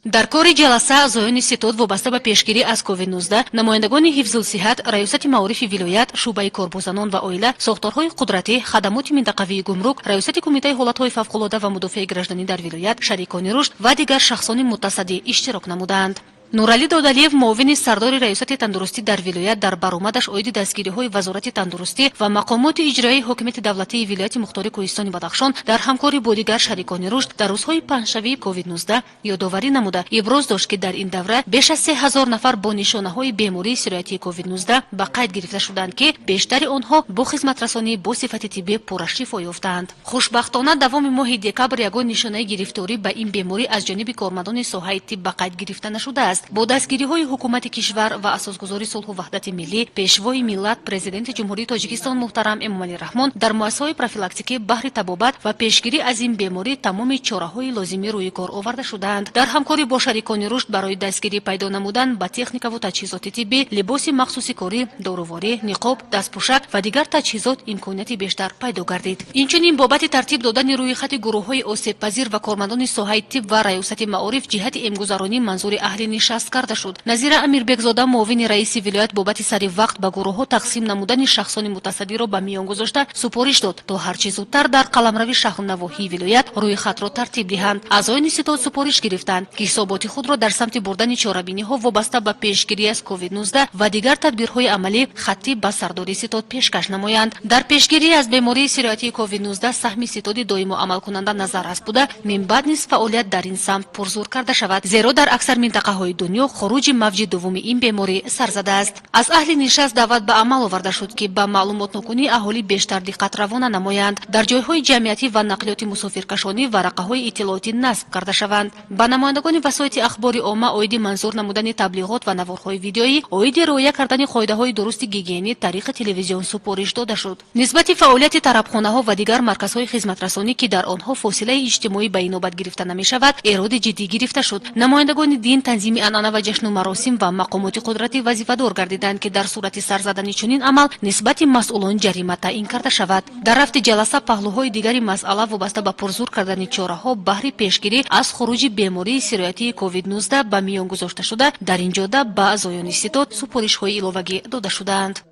Дар кори ҷаласа аъзоёни ситод вобаста ба пешгирӣ аз COVID-19, намояндагони ҳифзулсиҳат, Раёсати маорифи вилоят, шӯъбаи кор бо занон ва оила, сохторҳои қудратӣ, хадамоти минтақавии гумрук, Раёсати Кумитаи ҳолатҳои фавқулода ва мудофиаи гражданӣ дар вилоят, шарикони рушд ва дигар шахсони мутасаддӣ иштирок намуданд. Нуралӣ Додалиев, муовини сардори Раёсати тандурустӣ дар вилоят, дар баромадаш оиди дастгириҳои Вазорати тандурустӣ ва мақомоти иҷроияи ҳокимияти давлатии вилояти мухтори Кӯҳистони Бадахшон дар ҳамкорӣ бо дигар шарикони рушд дар рӯзҳои паҳншавии COVID-19 ёдоварӣ намуда, иброз дошт, ки дар ин давра беш аз 3000 нафар бо нишонаҳои бемории сироятии COVID-19 ба қайд гирифта шуданд, ки бештари онҳо бо хизматрасонии бо сифати тиббӣ пурра шифо ёфтаанд. Хушбахтона, давоми моҳи декабр ягон нишонаи гирифторӣ ба ин беморӣ аз ҷониби кормандони соҳаи тиб ба қайд гирифта нашудааст. Бо дастгириҳои ҳукумати кишвар ва асосгузори сулҳу ваҳдати миллӣ, Пешвои миллат, Президенти Ҷумҳурии Тоҷикистон муҳтарам Эмомалӣ Раҳмон, дар муассисаҳои профилактикӣ баҳри табобат ва пешгирӣ аз ин беморӣ тамоми чораҳои лозимӣ рӯи кор оварда шудаанд. Дар ҳамкорӣ бо шарикони рушд барои дастгирӣ пайдо намудан ба техникаву таҷҳизоти тиббӣ, либоси махсуси корӣ, доруворӣ, ниқоб, дастпӯшак ва дигар таҷҳизот имконияти бештар пайдо гардид. Инчунин бобати тартиб додани рӯи хати гурӯҳҳои осебпазир ва кормандони соҳаи тиб ва Раёсати маориф ҷиҳати эмгузаронӣ манзури аҳли нишаст карда шуд. Назира Амирбекзода, муовини раиси вилоят, бобати сари вақт ба гурӯҳҳо тақсим намудани шахсони мутасаддиро ба миён гузошта, супориш дод, то ҳарчи зудтар дар қаламрави шаҳру навоҳии вилоят рӯи хатро тартиб диҳанд. Аъзоёни ситод супориш гирифтанд, ки ҳисоботи худро дар самти бурдани чорабиниҳо вобаста ба пешгирӣ аз COVID-19 ва дигар тадбирҳои амалӣ хаттӣ ба сардори ситод пешкаш намоянд. Дар пешгирӣ аз бемории сироятии COVID-19 саҳми ситоди доимо амалкунанда назаррас буда, минбаъд низ фаъолият дар ин самт пурзур карда шавад, зеро дар аксар минтақаҳои дунё хуруҷи мавҷи дуввуми ин беморӣ сар задааст. Аз аҳли нишаст даъват ба амал оварда шуд, ки ба маълумотнокунии аҳолӣ бештар диққат равона намоянд. Дар ҷойҳои ҷамъиятӣ ва нақлиёти мусофиркашонӣ варақаҳои иттилоотӣ насб карда шаванд. Ба намояндагони васоити ахбори омма оиди манзур намудани таблиғот ва наворҳои видеоӣ оиди риоя кардани қоидаҳои дурусти гигиенӣ тариқи телевизион супориш дода шуд. Нисбати фаъолияти тарабхонаҳо ва дигар марказҳои хизматрасонӣ, ки дар онҳо фосилаи иҷтимоӣ ба инобат гирифта намешавад, эроди ҷиддӣ гирифта шуд. Намояндагони дин, танзими анъана ва ҷашну маросим ва мақомоти қудратӣ вазифадор гардиданд, ки дар сурати сар задани чунин амал нисбати масъулон ҷарима таъин карда шавад. Дар рафти ҷаласа паҳлӯҳои дигари масъала вобаста ба пурзур кардани чораҳо баҳри пешгирӣ аз хуруҷи бемории сироятии COVID-19 ба миён гузошта шуда, дар ин ҷода ба аъзоёни ситод супоришҳои иловагӣ дода шудаанд.